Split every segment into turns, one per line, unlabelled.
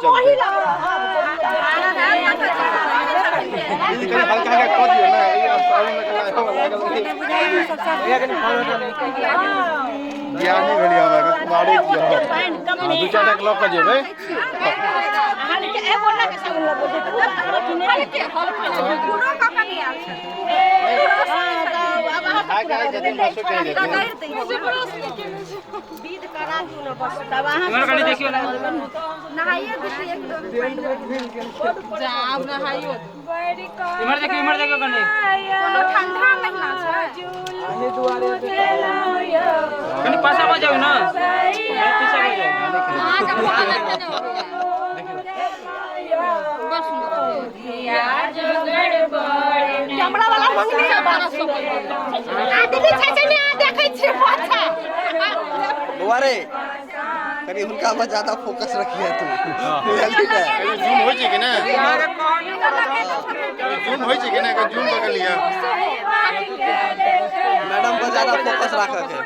चलतै। ई कनि हल्का हल्का कऽ दियौ ने, ई आब साबुन लऽ कऽ लागल। बियाह नहि भेलै हमरा, एखन कुमारे छी हम। हँ, दू चारि टा लऽ कऽ जेबै। खा के आयल छथिन, बसो चलि जेथिन।
इम्हर कनि देखियौ ने। इम्हर देखियौ, इम्हर देखियौ कनि।
ठंडा महीना छै।
कनि पाछा भऽ जाउ ने, कनि पीछा भऽ जाउ।
कैमरा वाला मंगनी आदमी छै, छै ने देखै छियै पाछा।
बौआ रे, कनि हुनका पर ज्यादा फोकस रखिए तू, बुझलही ने?
कनि जूम होइ छै कि नहि? जूम होइ छै कि नहि? कनि जूम कऽ के लिअ।
मैडम पर ज्यादा फोकस राखऽ के।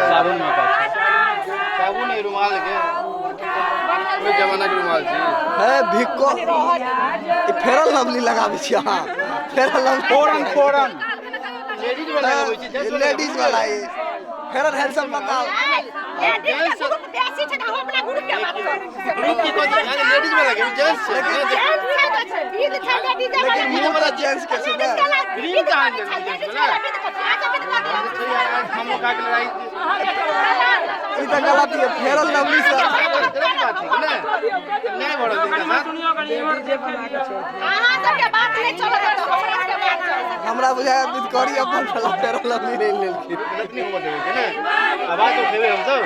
साबुन में का छै? साबुन नहीं, रुमाल के, ओहि जमाना के रुमाल छै।
हे भिक्को, ई फेरल लवली लगाबै छी अहाँ? फेरल लवली
फोरन फोरन लेडीज वाला अबै छै, जेंट्स वाला।
लेडीज वाला ई फेरल हैंडसम लगाओ।
लेडीज के ग्रुप बेसी छै, तऽ हम अपना ग्रुप के बात करू।
ग्रुप की कथी? अरे लेडीज वाला के, जेंट्स छै।
जेंट्स छै तऽ छै, विध छै लेडीज वाला।
लेकिन मुँह तऽ जेंट्स के छै ने।
क्रीम कहाँ छै लेडीज वाला? छै यार, आज हम खा के लड़ाई।
ई तऽ गलत ये फेरल लवली से।
गलत बात छै कि नहि? नहि भऽ रहल छै साथ।
सुनियौ कनि, इम्हर देखियौ।
अहाँ सबके बात नहि चलत तऽ हमरा सबके बात चलत।
हमरा बुझाया विधकरी अपन वाला फेरल लवली नहि लेलखिन।
गलत नहि होबऽ देबै के ने, आवाज उठेबै हमसब।